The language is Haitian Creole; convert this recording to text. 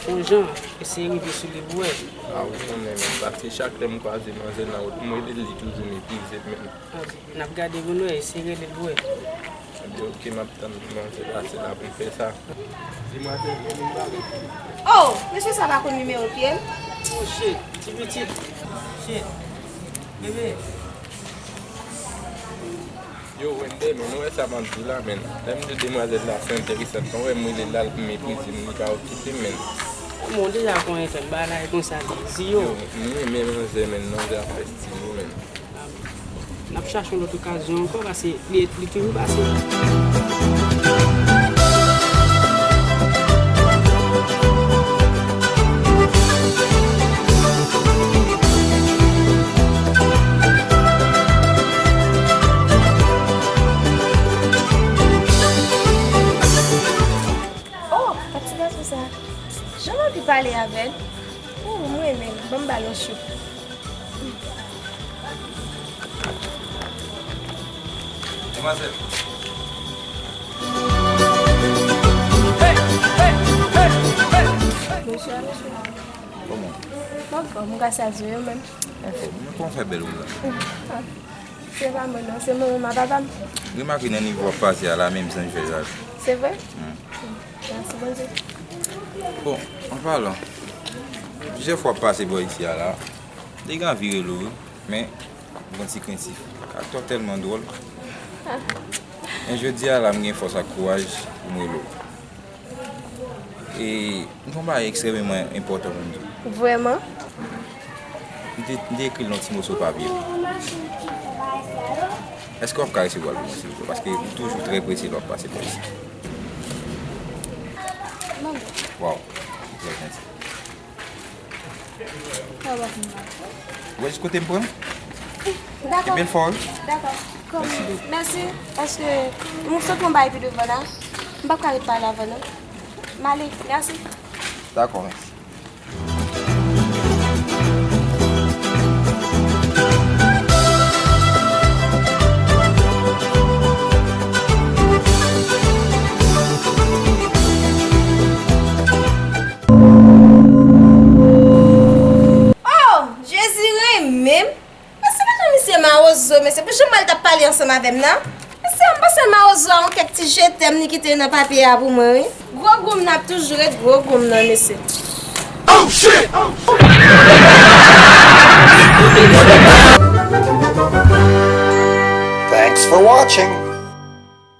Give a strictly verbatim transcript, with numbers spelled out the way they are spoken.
Yon jan, eseye rive sou li pou wè. A, ou konnen, men, paske chak lè m kwaze manzè nan wout, m rele l, li toujou meprize m. N ap gade pou n wè, eseye rele l pou wè. Ebyen, oke, m ap tann manzè pase la pou m fè sa. Demwazèl, vin ba m. Oh, mesye sa pa konn nimewo pye l? Oh, shit, ti pitit. Shit. Bebe. Yo, Wendé, men, ou wè sa m ap di la, men. Lè m di demwazèl la, se enteresan. Ou wè, m rele l la, l meprize m, li pa okipe m, men. Bon, deja konnen fè bagay konsa, li di yo. Yo, m renmen manzè, men, manzè ap fè stil, men. N ap chache yon lòt okazyon ankò, paske li, li toujou pase. Oh, pa ti gason sa. Jan m anvi pale avè l. Oh, m renmen l. Ban m ba l yon chou. Demwazèl. Mesye a, mesye a. Kòman? Mwen anfòm, grasyadyè, ou menm? Anfòm. Kòman w fè bèl konsa? Se pa mwen non, se manman m ak papa m. Remake nan nivo w ap pase a la, menm san jwèt la. Se vre? Hmm. Mèsi Bondye. Bon, an palan, plizyè fwa w ap pase bò isi a la, m te gen anvi rele w, wi, men m gen yon ti krentif. Karaktè w tèlman dwòl. Men jodi a la, m gen fòs ak kouraj pou m rele w. E m gen yon bagay ekstrèmeman enpòtan pou m di w. Vrèman? M te, m te ekri l nan yon ti moso papye. Èske w ap ka resevwa l pou mwen, silvouplè? Paske m toujou trè prese lè w ap pase bò isi. Waw. Trè janti. Ou wè jis kote m pran? Dakò. Kenbe l fò, wi. Dakò. Mèsi, paske m sot yon bagay pi devan la. M p ap ka ret pale avè w non. M ale. Mèsi. Dakò, mèsi. Oh, Jezi renmen m. Mesye, pa jan misye mawozo, mesye. Pou jan m wè l t ap pale ansanm avè m nan. Mesye, m panse l mawozo a, yon kèk ti je t'aime li kite nan papye a pou mwen, wi. Gwo goum nan ap toujou ret gwo goum nan, mesye. Oh, shit! Thanks for watching.